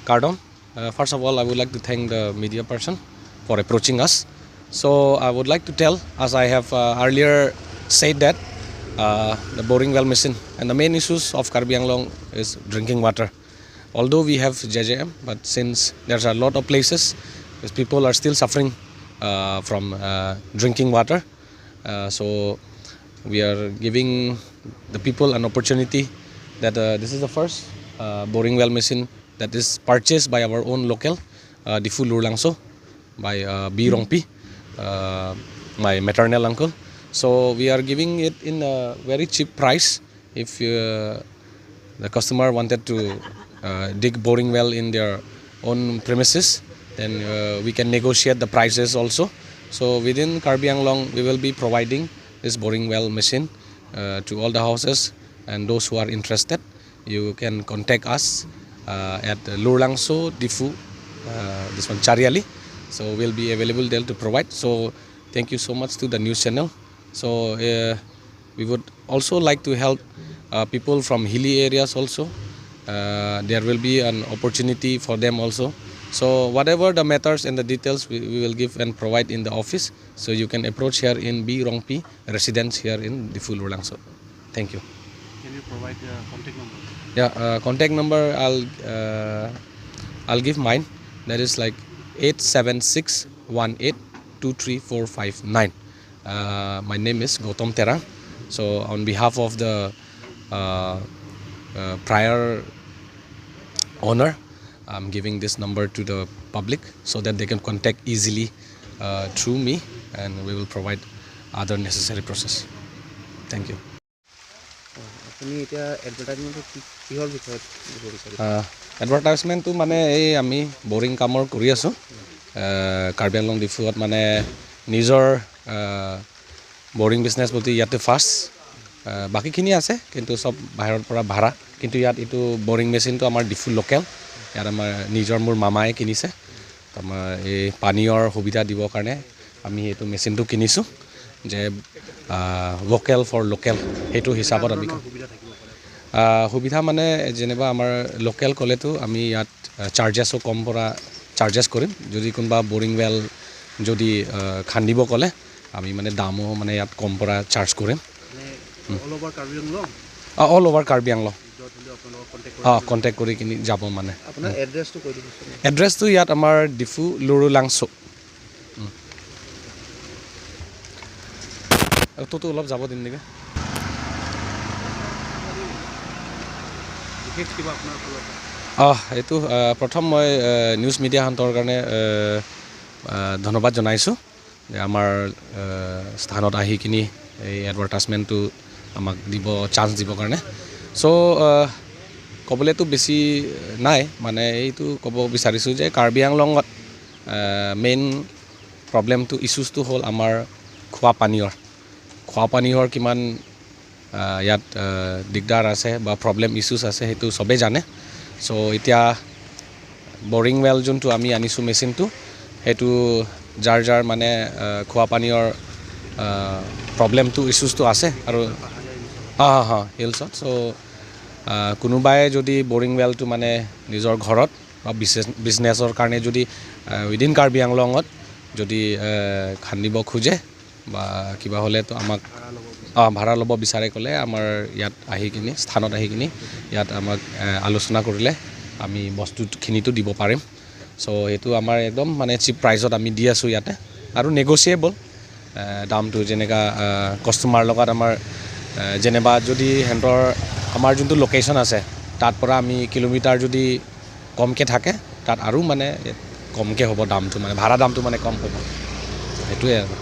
Kardom. First of all, I would like to thank the media person for approaching us. So I would like to tell, as I have earlier said, that the boring well machine and the main issues of Karbi Anglong is drinking water. Although we have JJM, but since there's a lot of places, people are still suffering from drinking water. So we are giving the people an opportunity that this is the first boring well machine that is purchased by our own local, Diphu Lurlangso, by B. Rongpi, my maternal uncle. So we are giving it in a very cheap price. If the customer wanted to dig boring well in their own premises, then we can negotiate the prices also. So within Karbi Anglong, we will be providing this boring well machine to all the houses, and those who are interested, you can contact us at Lurlangso, Diphu, this one Chariali. So we'll be available there to provide. So thank you so much to the news channel. So we would also like to help people from hilly areas also. There will be an opportunity for them also. So whatever the matters and the details, we will give and provide in the office. So you can approach here in B. Rongpi residence here in Diphu Lurlangso. Thank you. Can you provide the contact number? Yeah, contact number I'll give mine. That is like 87618 23459. My name is Gautam Terang. So on behalf of the prior owner, I'm giving this number to the public so that they can contact easily through me, and we will provide other necessary process. Thank you. আপুনি এতিয়া এডভাৰটাইজমেণ্টটো কি কিহৰ বিষয়ত দিব বিচাৰিছে? এডভাৰটাইজমেণ্টটো মানে এই আমি বৰিং কামৰ কৰি আছোঁ কাৰ্বি আংলং ডিফুত, মানে নিজৰ বৰিং বিজনেছ প্ৰতি ইয়াতে ফাৰ্ষ্ট। বাকীখিনি আছে, কিন্তু চব বাহিৰৰ পৰা ভাড়া। কিন্তু ইয়াত এইটো বৰিং মেচিনটো আমাৰ ডিফু লোকেল, ইয়াত আমাৰ নিজৰ মোৰ মামাই কিনিছে। আমাৰ এই পানীয়ৰ সুবিধা দিবৰ কাৰণে আমি এইটো মেচিনটো কিনিছোঁ যে ভকেল ফৰ লোকেল, সেইটো হিচাপত আমি সুবিধা থাকিব পাৰে? সুবিধা মানে যেনিবা আমাৰ লোকেল ক'লেতো আমি ইয়াত চাৰ্জেছো কম পৰা চাৰ্জেছ কৰিম। যদি কোনোবা বৰিং ৱেল যদি খান্দিব ক'লে, আমি মানে দামো মানে ইয়াত কম পৰা চাৰ্জ কৰিম। মানে all over Karbi Anglong? All over Karbi Anglong. য'ত হ'লেও আপোনালোকক কণ্টেক্ট অঁ, কণ্টেক্ট কৰি কিনি যাব মানে। আপোনাৰ এড্ৰেছটো কৈ দিবচোন। এড্ৰেছটো ইয়াত আমাৰ ডিফু লুৰুলাংচো। অ'টোতো অলপ যাব দিম নেকি? বিশেষ কিবা আপোনাৰ ফালৰ পৰা? অঁ, এইটো প্ৰথম মই নিউজ মিডিয়াহঁতৰ কাৰণে ধন্যবাদ জনাইছোঁ যে আমাৰ স্থানত আহি কিনি এই এডভাৰটাইজমেণ্টটো আমাক দিব চান্স দিবৰ কাৰণে। চ' ক'বলৈতো বেছি নাই, মানে এইটো ক'ব বিচাৰিছোঁ যে কাৰ্বি আংলঙত মেইন প্ৰব্লেমটো, ইছ্যুজটো হ'ল আমাৰ খোৱা পানীয়ৰ, খোৱা পানীয়ৰ কিমান ইয়াত দিগদাৰ আছে বা প্ৰব্লেম ইছ্যুজ আছে, সেইটো চবেই জানে। চ' এতিয়া বৰিং ৱেল যোনটো আমি আনিছোঁ মেচিনটো, সেইটো যাৰ যাৰ মানে খোৱা পানীয়ৰ প্ৰব্লেমটো, ইছ্যুজটো আছে আৰু হা হা হিলছত। চ' কোনোবাই যদি বৰিং ৱেলটো মানে নিজৰ ঘৰত বা বিজনেছৰ কাৰণে যদি উইদিন কাৰ্বি আংলঙত যদি খান্দিব খোজে বা কিবা হ'লেতো আমাক ভাড়া ল'ব বিচাৰে ক'লে আমাৰ ইয়াত আহি কিনি, স্থানত আহি কিনি ইয়াত আমাক আলোচনা কৰিলে আমি বস্তুখিনিতো দিব পাৰিম। চ' সেইটো আমাৰ একদম মানে চিপ প্ৰাইজত আমি দি আছোঁ ইয়াতে, আৰু নেগচিয়েবল দামটো। যেনেকা কাষ্টমাৰ লগত আমাৰ যেনিবা যদি সিহঁতৰ আমাৰ যোনটো লোকেশ্যন আছে তাত পৰা আমি কিলোমিটাৰ যদি কমকৈ থাকে, তাত আৰু মানে কমকৈ হ'ব দামটো, মানে ভাড়া দামটো মানে কম হ'ব, সেইটোৱে আৰু।